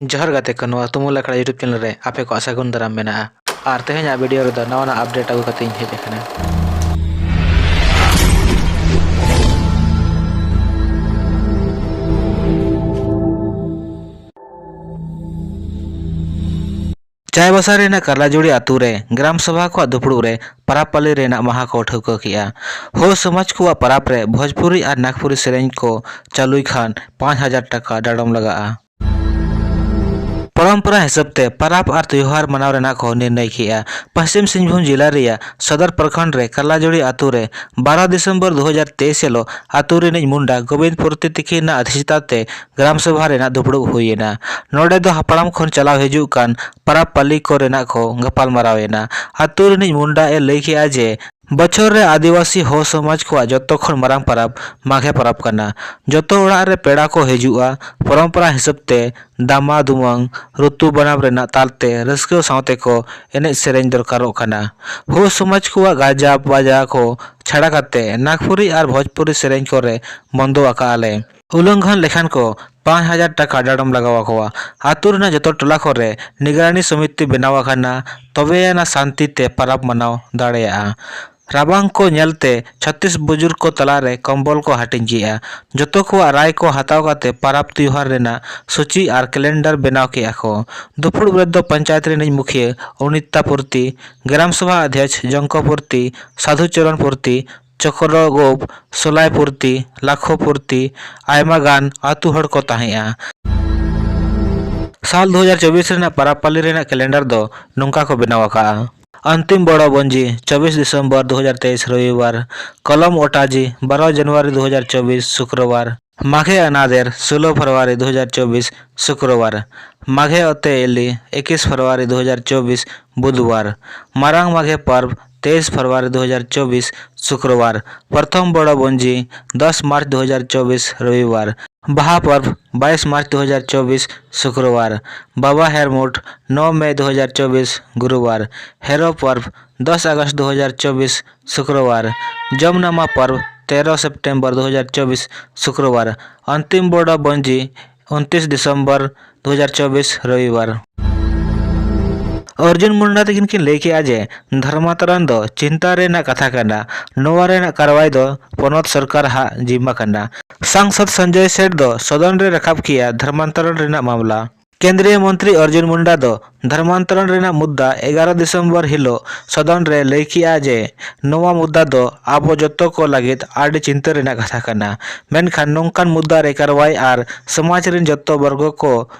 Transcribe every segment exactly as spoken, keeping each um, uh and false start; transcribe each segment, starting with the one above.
ᱡᱚᱦᱟᱨ ᱜᱟᱛᱮ ᱠᱚ, ᱱᱚᱣᱟ ᱛᱩᱢᱩᱞ ᱟᱠᱷᱲᱟ YouTube channel ᱨᱮ ᱟᱯᱮ ᱠᱚᱣᱟᱜ ᱥᱟᱹᱜᱩᱱ ᱫᱟᱨᱟᱢ ᱢᱮᱱᱟᱜᱼᱟ᱾ ᱟᱨ ᱛᱮᱦᱮᱧᱟᱜ video ᱨᱮᱫᱚ ᱱᱟᱣᱟᱱᱟᱜ update ᱟᱹᱜᱩ ᱠᱟᱛᱮ ᱤᱧ ᱦᱮᱡ ᱟᱠᱟᱱᱟ᱾ ᱪᱟᱭᱵᱟᱥᱟ ᱨᱮᱱᱟᱜ ᱠᱟᱨᱞᱟᱡᱩᱲᱤ ᱟᱛᱳ ᱨᱮ ᱜᱨᱟᱢ ᱥᱚᱵᱷᱟ ᱠᱚᱣᱟᱜ ᱫᱩᱯᱲᱩᱵ ᱨᱮ ᱯᱟᱨᱟᱵᱽ ᱯᱟᱹᱞᱤ ᱨᱮᱱᱟᱜ ᱢᱟᱦᱟ ᱠᱚ ᱴᱷᱟᱹᱣᱠᱟᱹ ᱠᱮᱜᱼᱟ᱾ ᱦᱳ ᱥᱚᱢᱟᱡᱽ ᱠᱚᱣᱟᱜ ᱯᱟᱨᱟᱵᱽ ᱨᱮ ᱵᱷᱳᱡᱽᱯᱩᱨᱤ ᱟᱨ ᱱᱟᱜᱽᱯᱩᱨᱤ ᱥᱮᱨᱮᱧ ᱠᱚ ᱪᱟᱹᱞᱩᱭ ᱠᱷᱟᱱ ᱯᱟᱸᱪ ᱦᱟᱡᱟᱨ ᱴᱟᱠᱟ ᱰᱟᱸᱰᱚᱢ ᱞᱟᱜᱟᱜᱼᱟ᱾ ᱯᱚᱨᱚᱢᱯᱚᱨᱟ ᱦᱤᱥᱟᱹᱵ ᱛᱮ ᱯᱟᱨᱟᱵᱽ ᱟᱨ ᱛᱮᱣᱦᱟᱨ ᱢᱟᱱᱟᱣ ᱨᱮᱱᱟᱜ ᱠᱚ ᱱᱤᱨᱱᱟᱹᱭ ᱠᱮᱜᱼᱟ᱾ ᱯᱚᱥᱪᱤᱢ ᱥᱤᱝᱵᱷᱩᱢ ᱡᱤᱞᱟ ᱨᱮᱭᱟᱜ ᱥᱚᱫᱚᱨ ᱯᱨᱚᱠᱷᱚᱸᱰ ᱨᱮ ᱠᱟᱨᱞᱟᱡᱩᱲᱤ ᱟᱛᱳ ᱨᱮ ᱵᱟᱨᱚ ᱰᱤᱥᱮᱢᱵᱚᱨ ᱫᱩ ᱦᱟᱡᱟᱨ ᱛᱮᱭᱤᱥ ᱦᱤᱞᱳᱜ ᱟᱛᱳ ᱨᱤᱱᱤᱡ ᱢᱩᱱᱰᱟ ᱜᱳᱵᱤᱱᱫᱽ ᱯᱩᱨᱛᱤ ᱛᱤᱠᱤᱱᱟᱜ ᱟᱫᱷᱤᱥᱛᱟ ᱛᱮ ᱜᱨᱟᱢ ᱥᱚᱵᱷᱟ ᱨᱮᱱᱟᱜ ᱫᱩᱯᱲᱩᱵ ᱦᱩᱭ ᱮᱱᱟ᱾ ᱱᱚᱰᱮ ᱫᱚ ᱦᱟᱯᱲᱟᱢ ᱠᱷᱚᱱ ᱪᱟᱞᱟᱣ ᱦᱤᱡᱩᱜ ᱠᱟᱱ ᱯᱟᱨᱟᱵᱽ ᱯᱟᱹᱞᱤ ᱠᱚ ᱨᱮᱱᱟᱜ ᱠᱚ ᱜᱟᱯᱟᱞ ᱢᱟᱨᱟᱣ ᱮᱱᱟ᱾ ᱟᱛᱳ ᱨᱤᱱᱤᱡ ᱢᱩᱱᱰᱟ ᱮ ᱞᱟᱹᱭ ᱠᱮᱜᱼᱟ ᱡᱮ, ᱵᱚᱪᱷᱚᱨ ᱨᱮ ᱟᱹᱫᱤᱵᱟᱹᱥᱤ ᱦᱳ ᱥᱚᱢᱟᱡᱽ ᱠᱚᱣᱟᱜ ᱡᱚᱛᱚ ᱠᱷᱚᱱ ᱢᱟᱨᱟᱝ ᱯᱟᱨᱟᱵᱽ ᱢᱟᱜᱷᱮ ᱯᱟᱨᱟᱵᱽ ᱠᱟᱱᱟ᱾ ᱡᱚᱛᱚ ᱚᱲᱟᱜ ᱨᱮ ᱯᱮᱲᱟ ᱠᱚ ᱦᱤᱡᱩᱜᱼᱟ᱾ ᱯᱚᱨᱚᱢᱯᱚᱨᱟ ᱦᱤᱥᱟᱹᱵ ᱛᱮ ᱫᱟᱢᱟ ᱫᱩᱢᱟᱹᱝ ᱨᱩᱛᱩ ᱵᱟᱱᱟᱢ ᱨᱮᱱᱟᱜ ᱛᱟᱞ ᱛᱮ ᱨᱟᱹᱥᱠᱟᱹ ᱥᱟᱶᱛᱮ ᱠᱚ ᱮᱱᱮᱡ ᱥᱮᱨᱮᱧ ᱫᱚᱨᱠᱟᱨᱚᱜ ᱠᱟᱱᱟ᱾ ᱦᱳ ᱥᱚᱢᱟᱡᱽ ᱠᱚᱣᱟᱜ ᱜᱟᱡᱟ ᱵᱟᱡᱟ ᱠᱚ ᱪᱷᱟᱲᱟ ᱠᱟᱛᱮ ᱱᱟᱜᱽᱯᱩᱨᱤ ᱟᱨ ᱵᱷᱳᱡᱽᱯᱩᱨᱤ ᱥᱮᱨᱮᱧ ᱠᱚᱨᱮ ᱵᱚᱱᱫᱚ ᱟᱠᱟᱜᱼᱟ ᱞᱮ᱾ ᱩᱞᱞᱚᱝᱜᱷᱚᱱ ᱞᱮᱠᱷᱟᱱ ᱠᱚ ᱯᱟᱸᱪ ᱦᱟᱡᱟᱨ ᱴᱟᱠᱟ ᱰᱟᱸᱰᱚᱢ ᱞᱟᱜᱟᱣ ᱟᱠᱚᱣᱟ᱾ ᱟᱛᱳ ᱨᱮᱱᱟᱜ ᱡᱚᱛᱚ ᱴᱚᱞᱟ ᱠᱚᱨᱮ ᱱᱤᱜᱨᱟᱱᱤ ᱥᱚᱢᱤᱛᱤ ᱵᱮᱱᱟᱣ ᱟᱠᱟᱱᱟ, ᱛᱚᱵᱮᱭᱟᱱᱟ ᱥᱟᱱᱛᱤ ᱛᱮ ᱯᱟᱨᱟᱵᱽ ᱢᱟᱱᱟᱣ ᱫᱟᱲᱮᱭᱟᱜᱼᱟ᱾ ᱨᱟᱵᱟᱝ ᱠᱚ ᱧᱮᱞᱛᱮ ᱪᱷᱚᱛᱤᱥ ᱵᱩᱡᱩᱨ ᱠᱚ ᱛᱟᱞᱟᱨᱮ ᱠᱚᱢᱵᱚᱞ ᱠᱚ ᱦᱟᱹᱴᱤᱧ ᱠᱮᱜᱼᱟ᱾ ᱡᱚᱛᱚ ᱠᱚᱣᱟᱜ ᱨᱟᱭ ᱠᱚ ᱦᱟᱛᱟᱣ ᱠᱟᱛᱮ ᱯᱟᱨᱟᱵᱽ ᱛᱮᱣᱦᱟᱨ ᱨᱮᱱᱟᱜ ᱥᱩᱪᱤ ᱟᱨ calendar ᱵᱮᱱᱟᱣ ᱠᱮᱜᱼᱟ ᱠᱚ᱾ ᱫᱩᱯᱲᱩᱵ ᱨᱮᱫᱚ ᱯᱚᱧᱪᱟᱭᱮᱛ ᱨᱤᱱᱤᱡ ᱢᱩᱠᱷᱤᱭᱟᱹ ᱚᱱᱤᱛᱟ ᱯᱩᱨᱛᱤ, ᱜᱨᱟᱢ ᱥᱚᱵᱷᱟ ᱚᱫᱷᱭᱚᱠᱷ ᱡᱚᱝᱠᱚ ᱯᱩᱨᱛᱤ, ᱥᱟᱫᱷᱩ ᱪᱚᱨᱚᱱ ᱯᱩᱨᱛᱤ, ᱪᱚᱠᱨᱚᱜᱳᱯ, ᱥᱚᱞᱟᱭ ᱯᱩᱨᱛᱤ, ᱞᱟᱠᱷᱳ ᱯᱩᱨᱛᱤ, ᱟᱭᱢᱟ ᱜᱟᱱ ᱟᱹᱛᱩ ᱦᱚᱲ ᱠᱚ ᱛᱟᱦᱮᱸᱜᱼᱟ᱾ ᱥᱟᱞ ᱫᱩ ᱦᱟᱡᱟᱨ ᱪᱚᱵᱵᱤᱥ ᱨᱮᱱᱟᱜ ᱯᱟᱨᱟᱵᱽ ᱯᱟᱹᱞᱤ ᱨᱮᱱᱟᱜ calendar ᱫᱚ ᱱᱚᱝᱠᱟ ᱠᱚ ᱵᱮᱱᱟᱣ ᱟᱠᱟᱜᱼᱟ᱾ ᱚᱱᱛᱤᱢ ᱵᱚᱲᱚ ᱵᱚᱱᱡᱤ ᱪᱚᱵᱵᱤᱥ ᱰᱤᱥᱮᱢᱵᱚᱨ ᱫᱩ ᱦᱟᱡᱟᱨ ᱛᱮᱭᱤᱥ ᱨᱚᱵᱤᱵᱟᱨ, ᱠᱚᱞᱚᱢ ᱚᱴᱟᱡᱤ ᱵᱟᱨᱚ ᱡᱟᱱᱩᱣᱟᱨᱤ ᱫᱩ ᱦᱟᱡᱟᱨ ᱪᱚᱵᱵᱤᱥ ᱥᱩᱠᱨᱚᱵᱟᱨ, ᱢᱟᱜᱷᱮ ᱟᱱᱟᱫᱮᱨ ᱥᱳᱞᱳ ᱯᱷᱮᱵᱽᱨᱩᱣᱟᱨᱤ ᱫᱩ ᱦᱟᱡᱟᱨ ᱪᱚᱵᱵᱤᱥ ᱥᱩᱠᱨᱚᱵᱟᱨ, ᱢᱟᱜᱷᱮ ᱚᱛᱮ ᱮᱞᱤ ᱮᱠᱤᱥ ᱯᱷᱮᱵᱽᱨᱩᱣᱟᱨᱤ ᱫᱩ ᱦᱟᱡᱟᱨ ᱪᱚᱵᱵᱤᱥ ᱵᱩᱫᱷᱵᱟᱨ, ᱢᱟᱨᱟᱝ ᱢᱟᱜᱷᱮ ᱯᱚᱨᱵᱽ ᱛᱮᱭᱤᱥ ᱯᱷᱮᱵᱽᱨᱩᱣᱟᱨᱤ ᱫᱩ ᱦᱟᱡᱟᱨ ᱪᱚᱵᱵᱤᱥ ᱥᱩᱠᱨᱚᱵᱟᱨ, ᱯᱨᱚᱛᱷᱚᱢ ᱵᱚᱲᱚ ᱵᱚᱱᱡᱤ ᱫᱚᱥ ᱢᱟᱨᱪ ᱫᱩ ᱦᱟᱡᱟᱨ ᱪᱚᱵᱵᱤᱥ ᱨᱚᱵᱤᱵᱟᱨ, ᱵᱟᱦᱟ ᱯᱚᱨᱵᱽ ᱵᱟᱭᱤᱥ ᱢᱟᱨᱪ ᱫᱩ ᱦᱟᱡᱟᱨ ᱪᱚᱵᱵᱤᱥ ᱥᱩᱠᱨᱚᱵᱟᱨ, ᱵᱟᱵᱟ ᱦᱮᱨᱢᱩᱴ ᱱᱚ ᱢᱮ ᱫᱩ ᱦᱟᱡᱟᱨ ᱪᱚᱵᱵᱤᱥ ᱜᱩᱨᱩᱵᱟᱨ, ᱦᱮᱨᱚ ᱯᱚᱨᱵᱽ ᱫᱚᱥ ᱟᱜᱚᱥᱴ ᱫᱩ ᱦᱟᱡᱟᱨ ᱪᱚᱵᱵᱤᱥ ᱥᱩᱠᱨᱚᱵᱟᱨ, ᱡᱚᱢᱱᱟᱢᱟ ᱯᱚᱨᱵᱽ ᱛᱮᱨᱚ ᱥᱮᱯᱴᱮᱢᱵᱚᱨ ᱫᱩ ᱦᱟᱡᱟᱨ ᱪᱚᱵᱵᱤᱥ ᱥᱩᱠᱨᱚᱵᱟᱨ, ᱚᱱᱛᱤᱢ ᱵᱚᱲᱚ ᱵᱚᱱᱡᱤ ᱩᱱᱛᱤᱥ ᱰᱤᱥᱮᱢᱵᱚᱨ ᱫᱩ ᱦᱟᱡᱟᱨ ᱪᱚᱵᱵᱤᱥ, ᱨᱚᱵᱤᱵᱟᱨ᱾ ᱚᱨᱡᱩᱱ ᱢᱩᱱᱰᱟ ᱛᱟᱹᱠᱤᱱ ᱠᱤᱱ ᱞᱟᱹᱭ ᱠᱮᱫᱼᱟ ᱡᱮ ᱫᱷᱚᱨᱢᱟᱱᱛᱚᱨᱚᱱ ᱫᱚ ᱪᱤᱱᱛᱟ ᱨᱮᱱᱟᱜ ᱠᱟᱛᱷᱟ ᱠᱟᱱᱟ, ᱱᱚᱣᱟ ᱨᱮᱱᱟᱜ ᱠᱟᱨᱣᱟᱭ ᱫᱚ ᱯᱚᱱᱚᱛ ᱥᱚᱨᱠᱟᱨ ᱦᱟᱜ ᱡᱤᱢᱢᱟ ᱠᱟᱱᱟ᱾ ᱥᱟᱝᱥᱚᱫ ᱥᱚᱧᱡᱚᱭ ᱥᱮᱴ ᱫᱚ ᱥᱚᱫᱚᱱ ᱨᱮ ᱨᱟᱠᱟᱵ ᱠᱮᱫᱼᱟ ᱫᱷᱚᱨᱢᱟᱱᱛᱚᱨᱚᱱ ᱨᱮᱱᱟᱜ ᱢᱟᱢᱞᱟ᱾ ᱠᱮᱱᱫᱨᱤᱭᱚ ᱢᱚᱱᱛᱨᱤ ᱚᱨᱡᱩᱱ ᱢᱩᱱᱰᱟ ᱫᱚ ᱫᱷᱚᱨᱢᱟᱱᱛᱚᱨᱚᱱ ᱨᱮᱱᱟᱜ ᱢᱩᱫᱽᱫᱟ ᱮᱜᱟᱨᱚ ᱰᱤᱥᱮᱢᱵᱚᱨ ᱦᱤᱞᱳᱜ ᱥᱚᱫᱚᱱ ᱨᱮ ᱞᱟᱹᱭ ᱠᱮᱫᱼᱟ ᱡᱮ ᱱᱚᱣᱟ ᱢᱩᱫᱽᱫᱟ ᱫᱚ ᱟᱵᱚ ᱡᱚᱛᱚ ᱠᱚ ᱞᱟᱹᱜᱤᱫ ᱟᱹᱰᱤ ᱪᱤᱱᱛᱟᱹ ᱨᱮᱱᱟᱜ ᱠᱟᱛᱷᱟ ᱠᱟᱱᱟ, ᱢᱮᱱᱠᱷᱟᱱ ᱱᱚᱝᱠᱟᱱ ᱢᱩᱫᱽᱫᱟ ᱨᱮ ᱠᱟᱨᱣᱟᱭ ᱟᱨ ᱥᱚᱢᱟᱡᱽ ᱨᱮᱱ ᱡᱚᱛᱚ ᱵᱚᱨᱜᱚ ᱠᱚ,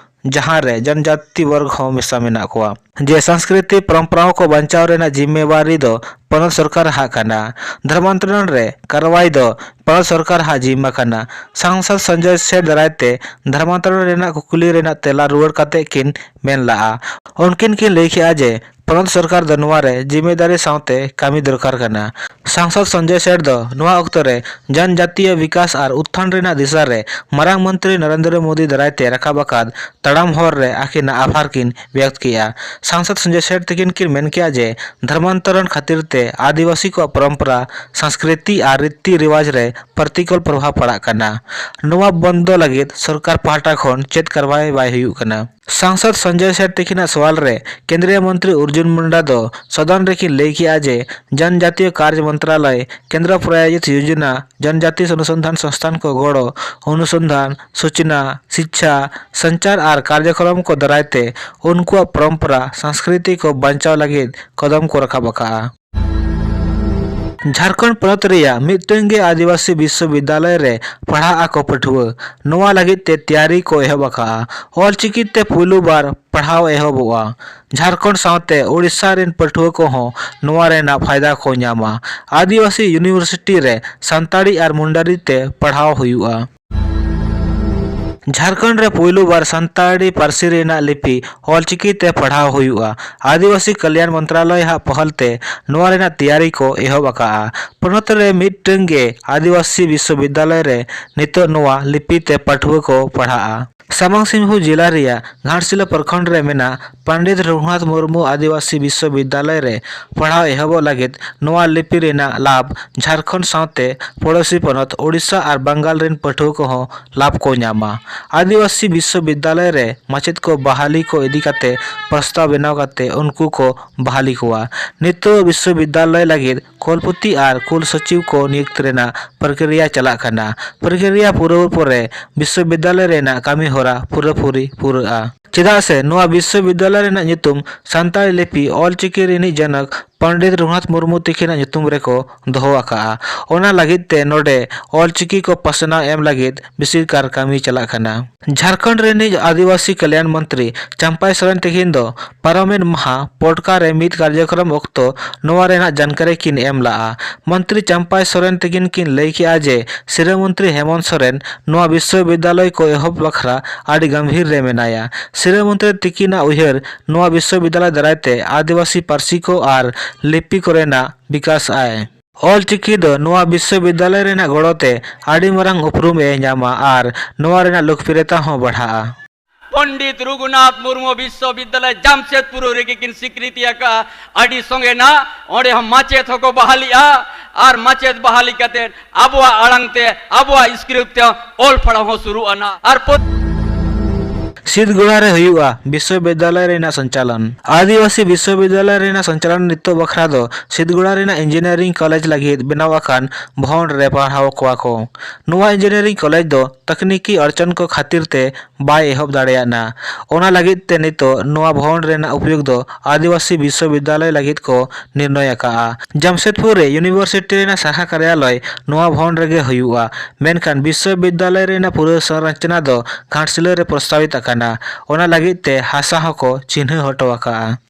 ᱡᱟᱦᱟᱸ ᱨᱮ ᱡᱚᱱᱡᱟᱛᱤ ᱵᱚᱨᱜᱽ ᱦᱚᱸ ᱢᱮᱥᱟ ᱢᱮᱱᱟᱜ ᱠᱚᱣᱟ, ᱡᱮ ᱥᱟᱝᱥᱠᱨᱤᱛᱤᱠ ᱯᱚᱨᱚᱢᱯᱚᱨᱟ ᱠᱚ ᱵᱟᱧᱪᱟᱣ ᱨᱮᱱᱟᱜ ᱡᱤᱢᱢᱮᱣᱟᱨᱤ ᱫᱚ ᱯᱚᱱᱚᱛ ᱥᱚᱨᱠᱟᱨ ᱦᱟᱜ ᱠᱟᱱᱟ᱾ ᱫᱷᱚᱨᱢᱟᱱᱛᱚᱨᱚᱱ ᱨᱮ ᱠᱟᱨᱣᱟᱭ ᱫᱚ ᱯᱚᱱᱚᱛ ᱥᱚᱨᱠᱟᱨ ᱦᱟᱜ ᱡᱤᱢᱢᱟ ᱠᱟᱱᱟ᱾ ᱥᱟᱝᱥᱚᱫ ᱥᱚᱧᱡᱚᱭ ᱥᱮᱴ ᱫᱟᱨᱟᱭ ᱛᱮ ᱫᱷᱚᱨᱢᱟᱱᱛᱚᱨᱚᱱ ᱨᱮᱱᱟᱜ ᱠᱩᱠᱞᱤ ᱨᱮᱱᱟᱜ ᱛᱮᱞᱟ ᱨᱩᱣᱟᱹᱲ ᱠᱟᱛᱮ ᱠᱤᱱ ᱢᱮᱱ ᱞᱟᱜᱼᱟ᱾ ᱩᱱᱠᱤᱱ ᱠᱤᱱ ᱞᱟᱹᱭ ᱠᱮᱫᱼᱟ ᱡᱮ ᱯᱚᱱᱚᱛ ᱥᱚᱨᱠᱟᱨ ᱫᱚ ᱱᱚᱣᱟ ᱨᱮ ᱡᱤᱢᱢᱮᱫᱟᱨᱤ ᱥᱟᱶᱛᱮ ᱠᱟᱹᱢᱤ ᱫᱚᱨᱠᱟᱨ ᱠᱟᱱᱟ᱾ ᱥᱟᱝᱥᱚᱫ ᱥᱚᱧᱡᱚᱭ ᱥᱮᱴ ᱫᱚ ᱱᱚᱣᱟ ᱚᱠᱛᱚ ᱨᱮ ᱡᱚᱱᱡᱟᱛᱤᱭᱚ ᱵᱤᱠᱟᱥ ᱟᱨ ᱩᱛᱛᱷᱟᱱ ᱨᱮᱱᱟᱜ ᱫᱤᱥᱟ ᱨᱮ ᱢᱟᱨᱟᱝ ᱢᱚᱱᱛᱨᱤ ᱱᱚᱨᱮᱱᱫᱨᱚ ᱢᱳᱫᱤ ᱫᱟᱨᱟᱭ ᱛᱮ ᱨᱟᱠᱟᱵ ᱟᱠᱟᱫ ᱛᱟᱲᱟᱢ ᱦᱚᱨ ᱨᱮ ᱟᱹᱠᱤᱱᱟᱜ ᱟᱵᱷᱟᱨ ᱠᱤᱱ ᱵᱮᱠᱛ ᱠᱮᱫᱼᱟ᱾ ᱥᱟᱝᱥᱚᱫ ᱥᱚᱧᱡᱚᱭ ᱥᱮᱴ ᱛᱟᱹᱠᱤᱱ ᱠᱤᱱ ᱢᱮᱱ ᱠᱮᱫᱼᱟ ᱡᱮ ᱫᱷᱚᱨᱢᱟᱱᱛᱚᱨᱚᱱ ᱠᱷᱟᱹᱛᱤᱨ ᱛᱮ ᱟᱹᱫᱤᱵᱟᱹᱥᱤ ᱠᱚᱣᱟᱜ ᱯᱚᱨᱚᱢᱯᱚᱨᱟ, ᱥᱚᱝᱥᱠᱨᱤᱛᱤ ᱟᱨ ᱨᱤᱛᱤ ᱨᱮᱣᱟᱡᱽ ᱨᱮ ᱯᱨᱚᱛᱤᱠᱩᱞ ᱯᱨᱚᱵᱷᱟᱵᱽ ᱯᱟᱲᱟᱜ ᱠᱟᱱᱟ᱾ ᱱᱚᱣᱟ ᱵᱚᱱᱫᱚ ᱞᱟᱹᱜᱤᱫ ᱥᱚᱨᱠᱟᱨ ᱯᱟᱦᱴᱟ ᱠᱷᱚᱱ ᱪᱮᱫ ᱠᱟᱨᱣᱟᱭ ᱵᱟᱭ ᱦᱩᱭᱩᱜ ᱠᱟᱱᱟ᱾ ᱥᱟᱝᱥᱚᱫ ᱥᱚᱧᱡᱚᱭ ᱥᱮᱴ ᱛᱟᱹᱠᱤᱱᱟᱜ ᱥᱚᱣᱟᱞ ᱨᱮ ᱠᱮᱱᱫᱨᱤᱭᱚ ᱢᱚᱱᱛᱨᱤ ᱚᱨᱡᱩᱱ ᱢᱩᱱᱰᱟ ᱫᱚ ᱥᱚᱫᱚᱱ ᱨᱮᱠᱤᱱ ᱞᱟᱹᱭ ᱠᱮᱫᱼᱟ ᱡᱮ ᱡᱚᱱᱡᱟᱛᱤᱭᱚ ᱠᱟᱨᱡᱚ ᱢᱚᱱᱛᱨᱟᱞᱚᱭ ᱠᱮᱱᱫᱨᱚ ᱯᱨᱟᱭᱳᱡᱤᱛ ᱭᱳᱡᱚᱱᱟ, ᱡᱚᱱᱡᱟᱛᱤ ᱚᱱᱩᱥᱚᱱᱫᱷᱟᱱ ᱥᱚᱝᱥᱛᱷᱟᱱ ᱠᱚ ᱜᱚᱲᱚ, ᱚᱱᱩᱥᱚᱱᱫᱷᱟᱱ, ᱥᱩᱪᱱᱟ, ᱥᱤᱪᱪᱷᱟ, ᱥᱚᱧᱪᱟᱨ ᱟᱨ ᱠᱟᱨᱡᱚᱠᱨᱚᱢ ᱠᱚ ᱫᱟᱨᱟᱭ ᱛᱮ ᱩᱱᱠᱩᱣᱟᱜ ᱯᱚᱨᱚᱢᱯᱚᱨᱟ ᱥᱚᱝᱥᱠᱨᱤᱛᱤ ᱠᱚ ᱵᱟᱧᱪᱟᱣ ᱞᱟᱹᱜᱤᱫ ᱠᱚᱫᱚᱢ ᱠᱚ ᱨᱟᱠᱟᱵ ᱟᱠᱟᱫᱼᱟ᱾ ᱡᱷᱟᱲᱠᱷᱚᱸᱰ ᱯᱚᱱᱚᱛ ᱨᱮᱭᱟᱜ ᱢᱤᱫᱴᱟᱝ ᱜᱮ ᱟᱹᱫᱤᱵᱟᱹᱥᱤ ᱵᱤᱥᱥᱚᱵᱤᱫᱽᱫᱟᱞᱚᱭ ᱨᱮ ᱯᱟᱲᱦᱟᱜ ᱟᱠᱚ ᱯᱟᱹᱴᱷᱩᱣᱟᱹ᱾ ᱱᱚᱣᱟ ᱞᱟᱹᱜᱤᱫ ᱛᱮ ᱛᱮᱭᱟᱨᱤ ᱠᱚ ᱮᱦᱚᱵ ᱟᱠᱟᱫᱼᱟ᱾ ᱚᱞᱪᱤᱠᱤ ᱛᱮ ᱯᱩᱭᱞᱩ ᱵᱟᱨ ᱯᱟᱲᱦᱟᱣ ᱮᱦᱚᱵᱚᱜᱼᱟ᱾ ᱡᱷᱟᱲᱠᱷᱚᱸᱰ ᱥᱟᱶᱛᱮ ᱳᱰᱤᱥᱟ ᱨᱮᱱ ᱯᱟᱹᱴᱷᱩᱣᱟᱹ ᱠᱚᱦᱚᱸ ᱱᱚᱣᱟ ᱨᱮᱱᱟᱜ ᱯᱷᱟᱭᱫᱟ ᱠᱚ ᱧᱟᱢᱟ᱾ ᱟᱹᱫᱤᱵᱟᱹᱥᱤ ᱤᱭᱩᱱᱤᱵᱷᱟᱨᱥᱤᱴᱤ ᱨᱮ ᱥᱟᱱᱛᱟᱲᱤ ᱟᱨ ᱢᱩᱱᱰᱟᱨᱤ ᱛᱮ ᱯᱟᱲᱦᱟᱣ ᱦᱩᱭᱩᱜᱼᱟ᱾ ᱡᱷᱟᱲᱠᱷᱚᱸᱰ ᱨᱮ ᱯᱩᱭᱞᱩ ᱵᱟᱨ ᱥᱟᱱᱛᱟᱲᱤ ᱯᱟᱹᱨᱥᱤ ᱨᱮᱱᱟᱜ ᱞᱤᱯᱤ ᱚᱞᱪᱤᱠᱤ ᱛᱮ ᱯᱟᱲᱦᱟᱣ ᱦᱩᱭᱩᱜᱼᱟ᱾ ᱟᱹᱫᱤᱵᱟᱹᱥᱤ ᱠᱟᱞᱭᱟᱱ ᱢᱚᱱᱛᱨᱟᱞᱚᱭ ᱦᱟᱜ ᱯᱚᱦᱚᱞ ᱛᱮ ᱱᱚᱣᱟ ᱨᱮᱱᱟᱜ ᱛᱮᱭᱟᱨᱤ ᱠᱚ ᱮᱦᱚᱵ ᱟᱠᱟᱫᱼᱟ᱾ ᱯᱚᱱᱚᱛ ᱨᱮ ᱢᱤᱫᱴᱟᱝ ᱜᱮ ᱟᱹᱫᱤᱵᱟᱹᱥᱤ ᱵᱤᱥᱥᱚᱵᱤᱫᱽᱫᱟᱞᱚᱭ ᱨᱮ ᱱᱤᱛᱚᱜ ᱱᱚᱣᱟ ᱞᱤᱯᱤ ᱛᱮ ᱯᱟᱹᱴᱷᱩᱣᱟᱹ ᱠᱚ ᱯᱟᱲᱦᱟᱜᱼᱟ᱾ ᱥᱟᱢᱟᱝ ᱥᱤᱝᱵᱷᱩᱢ ᱡᱮᱞᱟ ᱨᱮᱭᱟᱜ ᱜᱷᱟᱴᱥᱤᱞᱟᱹ ᱯᱨᱚᱠᱷᱚᱸᱰ ᱨᱮ ᱢᱮᱱᱟᱜ ᱯᱚᱱᱰᱤᱛ ᱨᱚᱜᱷᱩᱱᱟᱛᱷ ᱢᱩᱨᱢᱩ ᱟᱹᱫᱤᱵᱟᱹᱥᱤ ᱵᱤᱥᱥᱚᱵᱤᱫᱽᱫᱟᱞᱚᱭ ᱨᱮ ᱯᱟᱲᱦᱟᱣ ᱮᱦᱚᱵᱚᱜ ᱞᱟᱹᱜᱤᱫ ᱱᱚᱣᱟ ᱞᱤᱯᱤ ᱨᱮᱱᱟᱜ ᱞᱟᱵᱷ ᱡᱷᱟᱲᱠᱷᱚᱸᱰ ᱥᱟᱶᱛᱮ ᱯᱚᱲᱚᱥᱤ ᱯᱚᱱᱚᱛ ᱳᱰᱤᱥᱟ ᱟᱨ ᱵᱟᱝᱜᱟᱞ ᱨᱮᱱ ᱯᱟᱹᱴᱷᱩᱣᱟᱹ ᱠᱚᱦᱚᱸ ᱞᱟᱵᱷ ᱠᱚ ᱧᱟᱢᱟ᱾ ᱟᱹᱫᱤᱵᱟᱹᱥᱤ ᱵᱤᱥᱥᱚᱵᱤᱫᱽᱫᱟᱞᱚᱭ ᱨᱮ ᱢᱟᱪᱮᱫ ᱠᱚ ᱵᱟᱦᱟᱞᱤ ᱠᱚ ᱤᱫᱤ ᱠᱟᱛᱮ ᱯᱨᱚᱥᱛᱟᱵ ᱵᱮᱱᱟᱣ ᱠᱟᱛᱮ ᱩᱱᱠᱩ ᱠᱚ ᱵᱟᱦᱟᱞᱤ ᱠᱚᱣᱟ᱾ ᱱᱤᱛᱚᱜ ᱵᱤᱥᱥᱚᱵᱤᱫᱽᱫᱟᱞᱚᱭ ᱞᱟᱹᱜᱤᱫ ᱠᱩᱞᱯᱚᱛᱤ ᱟᱨ ᱠᱩᱞ ᱥᱚᱪᱤᱵᱽ ᱠᱚ ᱱᱤᱭᱩᱠᱛ ᱨᱮᱱᱟᱜ ᱯᱨᱚᱠᱨᱤᱭᱟ ᱪᱟᱞᱟᱜ ᱠᱟᱱᱟ᱾ ᱯᱨᱚᱠᱨᱤᱭᱟ ᱯᱩᱨᱟᱹᱣ ᱯᱚᱨᱮ ᱵᱤᱥᱥᱚᱵᱤᱫᱽᱫᱟᱞᱚᱭ ᱨᱮᱱᱟᱜ ᱠᱟᱹᱢᱤ ᱦᱚᱨᱟ ᱯᱩᱨᱟᱹᱯᱩᱨᱤ ᱯᱩᱨᱟᱹᱜᱼᱟ᱾ ᱪᱮᱫᱟᱜ ᱥᱮ ᱱᱚᱣᱟ ᱵᱤᱥᱥᱚᱵᱤᱫᱽᱫᱟᱞᱚᱭ ᱨᱮᱱᱟᱜ ᱧᱩᱛᱩᱢ ᱥᱟᱱᱛᱟᱲᱤ ᱞᱤᱯᱤ ᱚᱞ ᱪᱤᱠᱤ ᱨᱤᱱᱤᱡ ᱡᱚᱱᱚᱠ ᱯᱚᱱᱰᱤᱛ ᱨᱚᱜᱷᱩᱱᱟᱛᱷ ᱢᱩᱨᱢᱩ ᱛᱤᱠᱤᱱᱟᱜ ᱧᱩᱛᱩᱢ ᱨᱮᱠᱚ ᱫᱚᱦᱚ ᱟᱠᱟᱫᱼᱟ᱾ ᱚᱱᱟ ᱞᱟᱹᱜᱤᱫ ᱛᱮ ᱱᱚᱰᱮ ᱚᱞ ᱪᱤᱠᱤ ᱠᱚ ᱯᱟᱥᱱᱟᱣ ᱮᱢ ᱞᱟᱹᱜᱤᱫ ᱵᱮᱥᱤᱨ ᱠᱟᱨ ᱠᱟᱹᱢᱤ ᱪᱟᱞᱟᱜ ᱠᱟᱱᱟ᱾ ᱡᱷᱟᱲᱠᱷᱚᱸᱰ ᱨᱤᱱᱤᱡ ᱟᱹᱫᱤᱵᱟᱹᱥᱤ ᱠᱟᱞᱭᱟᱱ ᱢᱚᱱᱛᱨᱤ ᱪᱟᱢᱯᱟᱭ ᱥᱚᱨᱮᱱ ᱛᱤᱠᱤᱱ ᱫᱚ ᱯᱟᱨᱚᱢᱮᱱ ᱢᱟᱦᱟ ᱯᱚᱴᱠᱟ ᱨᱮ ᱢᱤᱫ ᱠᱟᱨᱡᱚᱠᱨᱚᱢ ᱚᱠᱛᱚ ᱱᱚᱣᱟ ᱨᱮᱱᱟᱜ ᱡᱟᱱᱠᱟᱨᱤ ᱠᱤᱱ ᱮᱢ ᱞᱟᱜᱼᱟ᱾ ᱢᱚᱱᱛᱨᱤ ᱪᱟᱢᱯᱟᱭ ᱥᱚᱨᱮᱱ ᱛᱤᱠᱤᱱ ᱠᱤᱱ ᱞᱟᱹᱭ ᱠᱮᱜᱼᱟ ᱡᱮ ᱥᱤᱨᱟᱹ ᱢᱚᱱᱛᱨᱤ ᱦᱮᱢᱚᱱᱛ ᱥᱚᱨᱮᱱ ᱱᱚᱣᱟ ᱵᱤᱥᱥᱚᱵᱤᱫᱽᱫᱟᱞᱚᱭ ᱠᱚ ᱮᱦᱚᱵ ᱵᱟᱠᱷᱨᱟ ᱟᱹᱰᱤ ᱜᱟᱢᱵᱷᱤᱨ ᱨᱮ ᱢᱮᱱᱟᱭᱟ᱾ ᱥᱤᱨᱟᱹ ᱢᱚᱱᱛᱨᱤ ᱛᱤᱠᱤᱱᱟᱜ ᱩᱭᱦᱟᱹᱨ ᱱᱚᱣᱟ ᱵᱤᱥᱥᱚᱵᱤᱫᱽᱫᱟᱞᱚᱭ ᱫᱟᱨᱟᱭ ᱛᱮ ᱟᱹᱫᱤᱵᱟᱹᱥᱤ ᱯᱟᱹᱨᱥᱤ ᱠᱚ ᱟᱨ ᱞᱤᱯᱤ ᱠᱚᱨᱮᱱᱟᱜ ᱵᱤᱠᱟᱥ ᱟᱭ᱾ ᱚᱞ ᱪᱤᱠᱤ ᱫᱚ ᱱᱚᱣᱟ ᱵᱤᱥᱥᱚᱵᱤᱫᱽᱫᱟᱞᱚᱭ ᱨᱮᱱᱟᱜ ᱜᱚᱲᱚ ᱛᱮ ᱟᱹᱰᱤ ᱢᱟᱨᱟᱝ ᱩᱯᱨᱩᱢ ᱮ ᱧᱟᱢᱟ ᱟᱨ ᱱᱚᱣᱟ ᱨᱮᱱᱟᱜ ᱞᱳᱠᱯᱨᱤᱭᱚᱛᱟ ᱦᱚᱸ ᱵᱟᱲᱦᱟᱜᱼᱟ᱾ ᱯᱚᱱᱰᱤᱛ ᱨᱚᱜᱷᱩᱱᱟᱛᱷ ᱢᱩᱨᱢᱩ ᱵᱤᱥᱥᱚᱵᱤᱫᱽᱫᱟᱞᱚᱭ ᱡᱟᱢᱥᱮᱫᱽᱯᱩᱨ ᱨᱮᱜᱮ ᱠᱤᱱ ᱥᱤᱠᱨᱤᱛᱤ ᱟᱠᱟᱫᱼᱟ᱾ ᱟᱹᱰᱤ ᱥᱚᱸᱜᱮ ᱱᱟᱜ ᱚᱸᱰᱮ ᱦᱚᱸ ᱢᱟᱪᱮᱫ ᱦᱚᱸᱠᱚ ᱵᱟᱦᱟᱞᱤᱜᱼᱟ ᱟᱨ ᱢᱟᱪᱮᱫ ᱵᱟᱦᱟᱞᱤ ᱠᱟᱛᱮ ᱟᱵᱚᱣᱟᱜ ᱟᱲᱟᱝ ᱛᱮ, ᱟᱵᱚᱣᱟᱜ script ᱛᱮ ᱚᱞ ᱯᱟᱲᱦᱟᱣ ᱦᱚᱸ ᱥᱩᱨᱩᱜᱼᱟ ᱱᱟᱜ᱾ ᱟᱨ ᱯᱚ- ᱥᱤᱫᱽᱜᱚᱲᱟ ᱨᱮ ᱦᱩᱭᱩᱜᱼᱟ ᱵᱤᱥᱥᱚᱵᱤᱫᱽᱫᱟᱞᱚᱭ ᱨᱮᱱᱟᱜ ᱥᱚᱧᱪᱟᱞᱚᱱ᱾ ᱟᱹᱫᱤᱵᱟᱹᱥᱤ ᱵᱤᱥᱥᱚᱵᱤᱫᱽᱫᱟᱞᱚᱭ ᱨᱮᱱᱟᱜ ᱥᱚᱧᱪᱟᱞᱚᱱ ᱱᱤᱛᱚᱜ ᱵᱟᱠᱷᱨᱟ ᱫᱚ ᱥᱤᱫᱽᱜᱚᱲᱟ ᱨᱮᱱᱟᱜ ᱤᱧᱡᱤᱱᱤᱭᱟᱨᱤᱝ ᱠᱚᱞᱮᱡᱽ ᱞᱟᱹᱜᱤᱫ ᱵᱮᱱᱟᱣ ᱟᱠᱟᱱ ᱵᱷᱚᱵᱚᱱ ᱨᱮ ᱯᱟᱲᱦᱟᱣ ᱠᱚᱣᱟ ᱠᱚ᱾ ᱱᱚᱣᱟ ᱤᱧᱡᱤᱱᱤᱭᱟᱨᱤᱝ ᱠᱚᱞᱮᱡᱽ ᱫᱚ ᱛᱟᱠᱱᱤᱠᱤ ᱚᱲᱪᱚᱱ ᱠᱚ ᱠᱷᱟᱹᱛᱤᱨ ᱛᱮ ᱵᱟᱭ ᱮᱦᱚᱵ ᱫᱟᱲᱮᱭᱟᱫᱼᱟ᱾ ᱚᱱᱟ ᱞᱟᱹᱜᱤᱫ ᱛᱮ ᱱᱤᱛᱚᱜ ᱱᱚᱣᱟ ᱵᱷᱚᱵᱚᱱ ᱨᱮᱱᱟᱜ ᱩᱯᱭᱳᱜᱽ ᱫᱚ ᱟᱹᱫᱤᱵᱟᱹᱥᱤ ᱵᱤᱥᱥᱚᱵᱤᱫᱽᱫᱟᱞᱚᱭ ᱞᱟᱹᱜᱤᱫ ᱠᱚ ᱱᱤᱨᱱᱚᱭ ᱟᱠᱟᱫᱼᱟ᱾ ᱡᱟᱢᱥᱮᱫᱽᱯᱩᱨ ᱨᱮ ᱤᱭᱩᱱᱤᱵᱷᱟᱨᱥᱤᱴᱤ ᱨᱮᱱᱟᱜ ᱥᱟᱠᱷᱟ ᱠᱟᱨᱭᱟᱞᱚᱭ ᱱᱚᱣᱟ ᱵᱷᱚᱵᱚᱱ ᱨᱮᱜᱮ ᱦᱩᱭᱩᱜᱼᱟ, ᱢᱮᱱᱠᱷᱟᱱ ᱵᱤᱥᱥᱚᱵᱤᱫᱽᱫᱟᱞᱚᱭ ᱨᱮᱱᱟᱜ ᱯᱩᱨᱟᱹ ᱥᱚᱝᱨᱚᱪᱚᱱᱟ ᱫᱚ ᱜᱷᱟᱴᱥᱤᱞᱟᱹ ᱨᱮ ᱯᱨᱚᱥᱛᱟᱵᱤᱛ ᱟᱠᱟᱱᱟ᱾ ᱚᱱᱟ ᱞᱟᱹᱜᱤᱫ ᱛᱮ ᱦᱟᱥᱟ ᱦᱚᱸᱠᱚ ᱪᱤᱱᱦᱟᱹ ᱦᱚᱴᱚ ᱟᱠᱟᱫᱼᱟ᱾